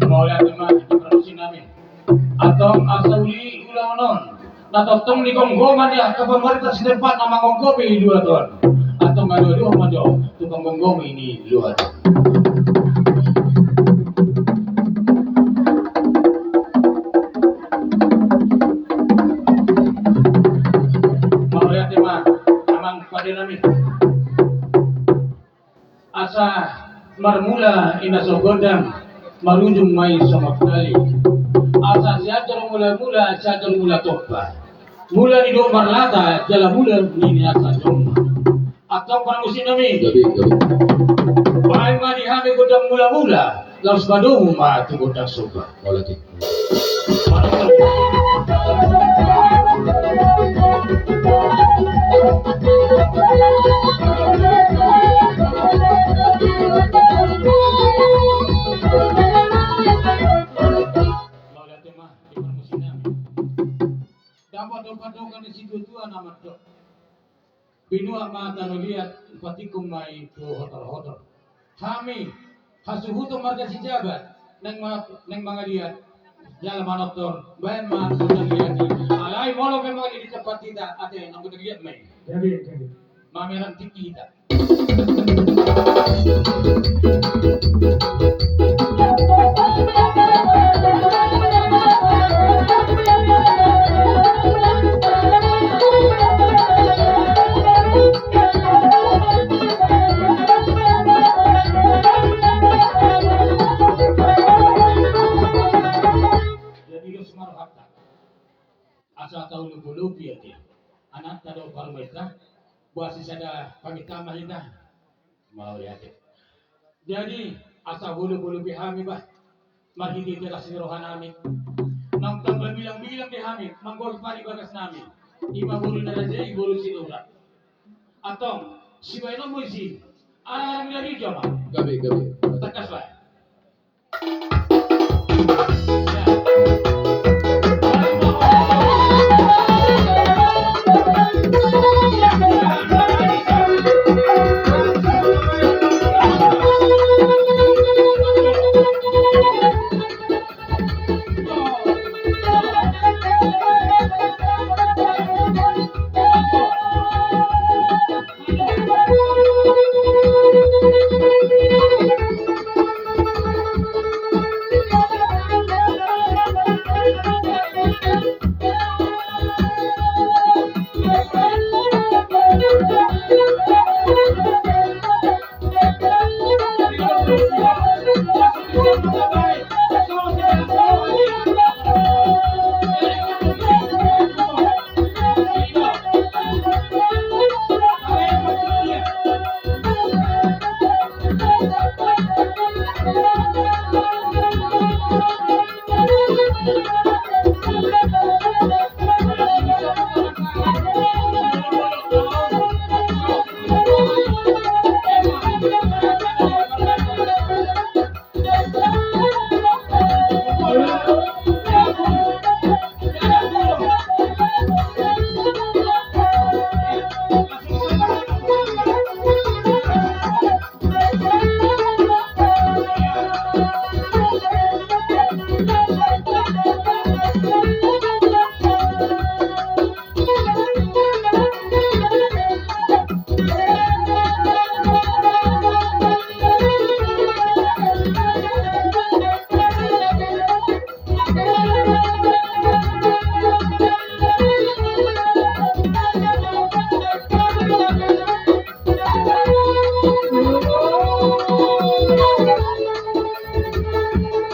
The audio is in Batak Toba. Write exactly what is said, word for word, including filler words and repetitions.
Mauliate ma di parmusik nami. Antong asa uli ulaon on. Na tongtong digomgomi di angka pemerintah setempat na manggomgomi luat on. Antong aduaduhon ma jo tu panggomgomi ni luat. Mauliate ma amang pade nami. Asa marmula i na so gondang, marujung ma i songon tali. Asa sianjur mula-mula, sianjur mula tompa. Mula ni do marlata, jala mula ni na sahat ma. Antong parmusik nami. Gabe, gabe. Baen ma di hami gondang mula-mula, laos padomu ma tu gondang somba. Mauliate. Mauliate ma di parmusik nami. Dapot do pandohan ni situa-tua na mandok. Binuat ma tano liat, patikung ma i tu hotor-hotor. Hami, hasuhuton marga Sijabat, naeng ma-, naeng mangaliat, jala manortor, baen ma gondang liat i. Alai molo pe mangaliat di tempat hita, ate, naeng gondang liat ma i. Jadi, jadi. Mamerang tingki hita. Jadi dos ma rohanta. Asa taulupulupi ate. Anakta do parumaenta. Boasa sada paminta ma hita. Mauliate. Jadi, asa huolop-olopi hami bah. Marhite-hite las ni roha nami. Naung tamba bilang-bilang di hami, manggohi paribagas nami. Ima boru na raja i boru Sinurat. Antong, sibaenonmu isi. Arang-arang dari jama. Gabe, gabe. Tangkas bah.